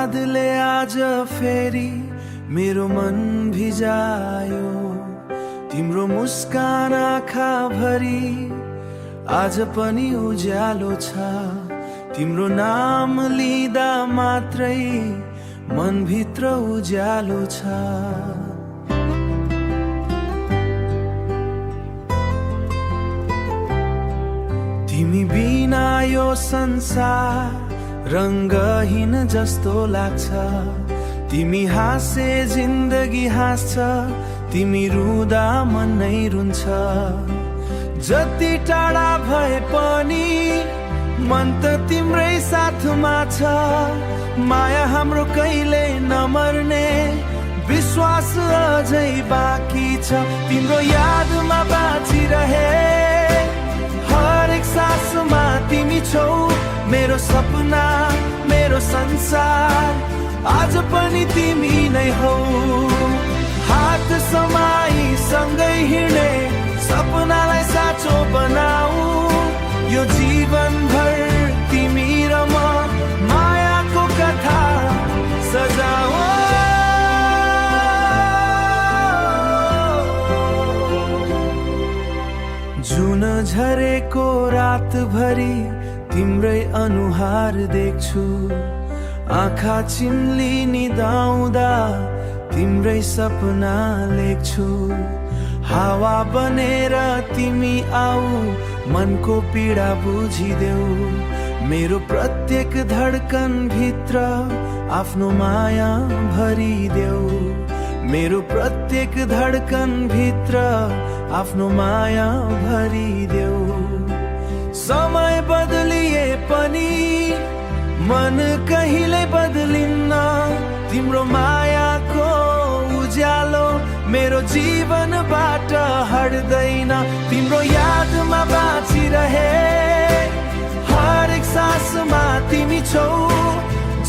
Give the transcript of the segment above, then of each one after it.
यादले आज फेरि मेरो मन भिजायो। तिम्रो मुस्कान आँखा भरि आज पनि उज्यालो छ। तिम्रो नाम लिँदा मात्रै मनभित्र उज्यालो छ। तिमी बिना यो संसार रंगहीन जस्तो लाग्छ। तिमी हाँसे जिन्दगी हाँस्छ, तिमी रुँदा मन नै रुन्छ। जति टाढा भए पनि मन त तिम्रै साथमा छ। माया हाम्रो कहिले नमर्ने विश्वास अझै बाँकी छ। तिम्रो यादमा बाँचिरहे हरेक सासमा तिमी छौ। मेरो सपना मेरो संसार आज पनि तिमी नै हौ। हात समाई सँगै हिँड्ने सपनालाई साँचो बनाऊ। यो जीवन भर तिमी र म मायाको कथा सजाऊ। जुन झरेको रात भरि तिम्रै अनुहार देख्छु। आँखा चिम्ली निदाउँदा तिम्रै सपना लेख्छु। हावा बनेर तिमी आऊ, मनको पीडा बुझिदेऊ। मेरो प्रत्येक धड्कन भित्र आफ्नो माया भरिदेऊ। मेरो प्रत्येक धड्कन भित्र आफ्नो माया भरिदेऊ। समय बदलिए पनि मन कहिले बदलिन्न। तिम्रो मायाको उज्यालो मेरो जीवनबाट हट्दैन। तिम्रो यादमा बाँचिरहे हरेक सासमा तिमी छौ।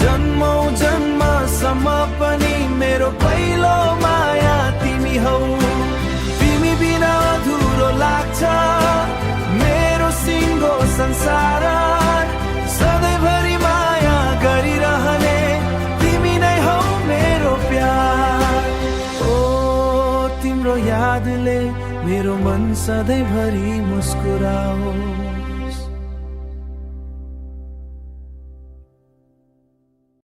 जन्मौं जन्मसम्म पनि मेरो पहिलो माया तिमी हौ। तिमी बिना अधुरो लाग्छ मेरो सिङ्गो संसार। सधैँभरि माया गरिरहने तिमी नै हौ मेरो प्यार। ओ तिम्रो यादले मेरो मन सधैँभरि मुस्कुराओ।